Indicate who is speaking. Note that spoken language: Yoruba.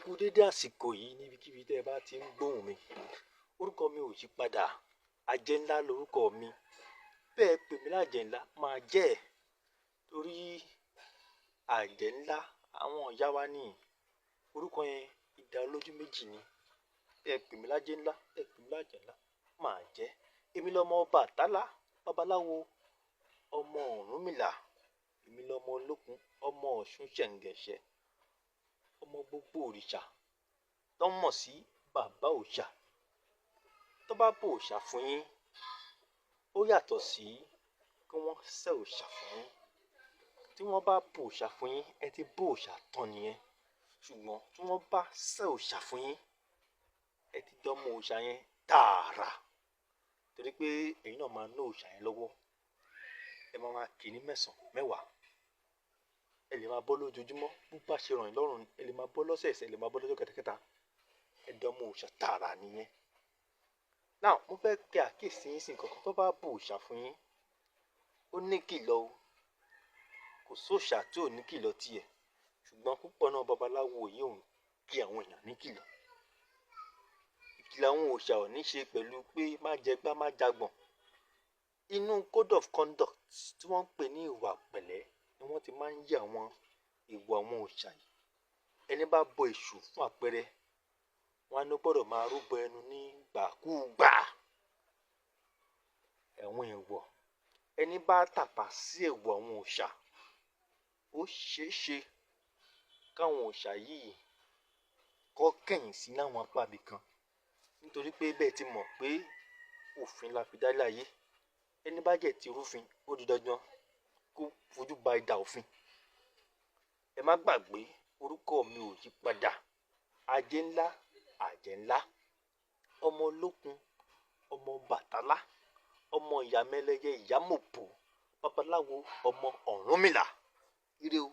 Speaker 1: Kú dédé àsìkò yìí níbikíbi tẹ́ ẹ bá ti ń gbóhùn mi. Orúkọ mi ò yí padà. Ajẹ́ ńlá lorúkọ mi. Bẹ́ẹ̀ pè mí lájẹ̀ ńlá, máa jẹ́ ẹ̀. Torí àjẹ́ ńlá àwọn ìyá wa ní. Orúkọ yẹn idà olójú méjì ni. Bẹ́ẹ̀ pè mí lájẹ́ ńlá, bẹ́ẹ̀ pè mí lájẹ̀ ńlá, máa jẹ́. Èmi lọmọ Ọbàtálá, babaláwo, ọmọ Ọ̀rúnmìlà. Èmi lọmọ Olókun, ọmọ Ọ̀ṣun ṣẹ̀ǹgẹ̀ṣẹ̀, ọmọ gbogbo òrìṣà tó mọ̀ sí bàbá òòṣà. Tó bá bọ òòṣà fún yín, ó yàtọ̀ sí kí wọ́n ṣẹ́ òòṣà fún yín. Tí wọ́n bá bọ òòṣà fún yín, ẹ ti bọ òòṣà tán nìyẹn. Ṣùgbọ́n tí wọ́n bá ṣẹ́ òòṣà fún yín, ẹ ti dánmọ òòṣà yẹn tààrà. Torí pé ẹ̀yin náà máa ná òòṣà yẹn lọ́wọ́. Ẹ máa máa kì í ní mẹ́sàn-án, mẹ́wàá. Ẹ lè máa bọ́ lójoojúmọ́, bó bá ṣe ràn yín lọ́rùn, ẹ lè máa bọ́ lọ́sẹ̀ẹ̀sẹ̀, ẹ lè máa bọ́ lọ́jọ́ kẹtàkẹta. Ẹ dánmọ òòṣà tààrà nìyẹn. Now, mo fẹ́ kí àkíyèsí yín sí nǹkan kan. Tó bá bọ òòṣà fún yín, ó ní kìlọ̀ o. Kò sóòṣà tí ò ní kìlọ̀ tiẹ̀. Ṣùgbọ́n púpọ̀ náà babaláwo yìí ò ń kí àwọn èèyàn ní kìlọ̀. Ìkìlọ̀ àwọn òòṣà ò ní ṣe pẹ̀lú pé má jẹ gbá, má jagbọ̀n. Inú code of conduct tí wọ́n ń pè ní ìwà pẹ̀lẹ́ ni wọ́n ti máa ń yí àwọn ìwà àwọn òòṣà yìí. Ẹni bá bọ èṣù fún àpẹẹrẹ, wọ́n á ní ó gbọ́dọ̀ máa rúbọ ẹnu nígbàkúùgbà. Àwọn èèwọ̀. Ẹni bá tàpá sí èèwọ̀ àwọn òòṣà, ó ṣeé ṣe káwọn òòṣà yìí kọ́ kẹ̀yìn sí láwọn apá ibì kan. Nítorí pé bẹ́ẹ̀ ti mọ̀ pé òfin la fi dá ilé ayé. Ẹni bá jẹ̀ ti rúfin, ó di dandan kó fojú ba idà òfin. Ẹ má gbàgbé, orúkọ mi ò yí padà. Ajé ńlá, àjẹ́ ńlá. Ọmọ Olókun, ọmọ Ọbàtálá, ọmọ ìyá mẹ́lẹ́yẹ, ìyá mòpó, babaláwo, ọmọ Ọ̀rúnmìlà. Ire o.